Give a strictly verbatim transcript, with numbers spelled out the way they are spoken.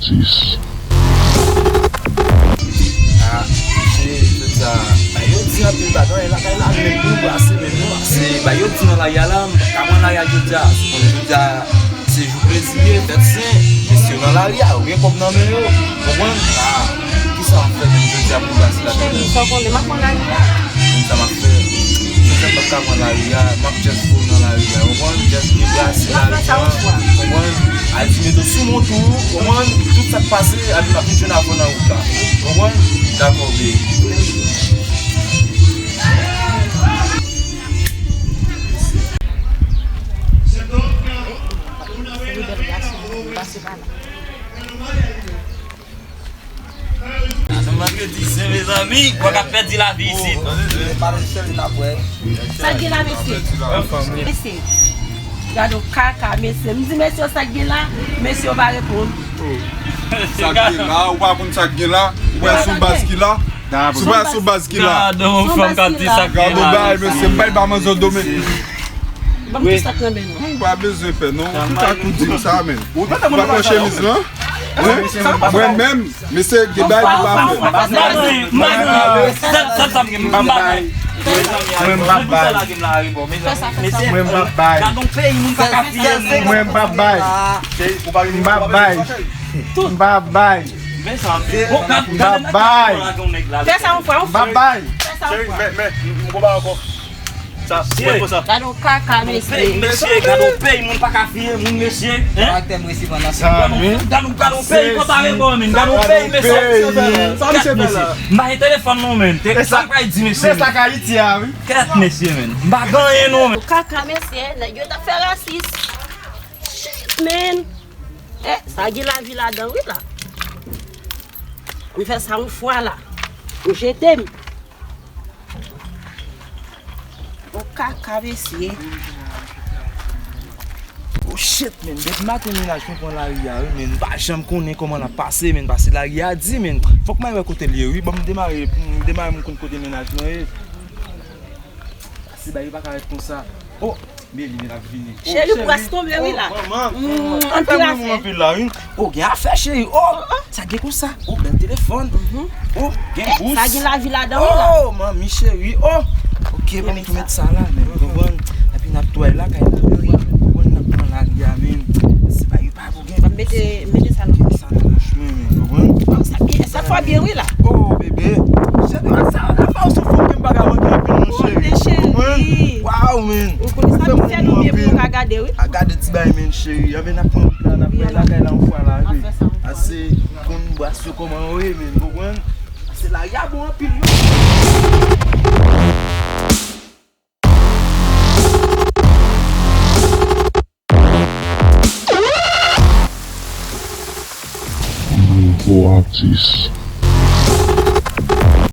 Sis. Ah, se, se sa. Ba yo di anpil bagay lakay la, men nou brase, men nou brase. Ba yo di nan lari a la, m pa pran lari a jodi a. Sou konnen jodi a, se jou plezi ye, fèt sen. Mesye yo nan lari a, yo gen kòb nan men yo. Konprann? Ah, kisa w ap fè menm jodi a pou brase lakay la? Cheri, sa w konnen, m ap pran lari a. Konn sa m ap fè. Jodi a m p ap ka pran lari a, m ap just go nan lari a, konprann? Just deplase lari a, konprann? Al ti meto sou mont ou, konprann? Tout sa k pase, epi m ap vin jwenn avè w nan wout la, konprann? Dakò, baby. Ann nou mande di se, mezanmi, w ap pèdi lavi isit. Sa k gen la, mesye? Mesye, gade yon kaka, mesye. M di mesye yo sa k gen la, mesye yo pa reponn. Sa k gen la, ou pa konn sa k gen la? Ou wè sou baz ki la? Sou baz, sou baz ki la? Gade yon fanm k ap di sa k gen la. Gade yon bagay, mesye, m pa ba manzè domèn. Ban m tou sa k nan men nou. Ou pa bezwen pè non. Tout sa k ou di m sa, men. Ou pa pran chemiz lan? Wi, mwen menm, mesye, gen bagay ki pa fè. Mwen m p ap bay. Mwen m p ap bay. Mwen m p ap bay. M p ap bay. M p ap bay. M p ap bay. Fè sa yon fwa, yon fwa. M p ap bay. Fè sa yon fwa. Gade yon kaka, mesye. Mesye, gade yon peyi moun pa ka fiye moun, mesye. Hein? Karaktè m resi pandan se tan. Gade yon, gade yon peyi konpare bò, men. Gade yon peyi, mesye. Gade yon peyi. Sa misye fè la? M pa gen telefòn non, men. Sa m pral di, mesye. Sa k Ayiti a, wi. Kèt, mesye, men. M pa gen anyen non, men. Kaka, mesye. Nèg yo t ap fè rasis. Shit, man. Eh, sa gen lavi ladan, wi, la. M fè sa yon fwa, la. Ou jete m. Bon kaka, mesye. Oh shit, men. Depi maten mennaj mwen pran lari a, wi, men. M pa janm konnen kòman l ap pase, men. Pase lari a di, men. Fòk m al wè kote l ye, wi. Bon, m demare, m demare m konn kote mennaj mwen ye. Pase bagay pa ka ret konsa. Oh, Meli, men ap vini. Oh, cheri, ou pras tonbe, wi, la. Oh, manman. Mm, anpil afè. Anpil la, wi. Oh, gen afè, cheri. Oh, sa gen konsa. Oh, bèl telefòn. Oh, gen bous. Sa gen lavi ladan, wi, la. Oh, manmi cheri. Oh. Ok, ban m tou met sa la, men. Konprann? Epi n ap tway la, kay la. Konprann, n ap pran lari a, men. Se pa yo pa pou gen. Ban m mete, mete sa nan. Sa nan bouch mwen, men. Konprann? Oh, sa byen, sa fò byen, wi, la. Oh, bebe. Cheri, sa, sa fè w sou fon ke m pa ka manke anpil, non, cheri. Konprann? Waw, men. Ou konnen sa nou fè nou byen pou nou ka gade, wi. A gade ti bay, men, cheri. Anben, n ap pran wout la, n ap pran lakay la yon fwa la, wi. Ase, konn bras yo kòman yo ye, men, konprann? Ase lari a bon anpil, wi. Nouvo atis.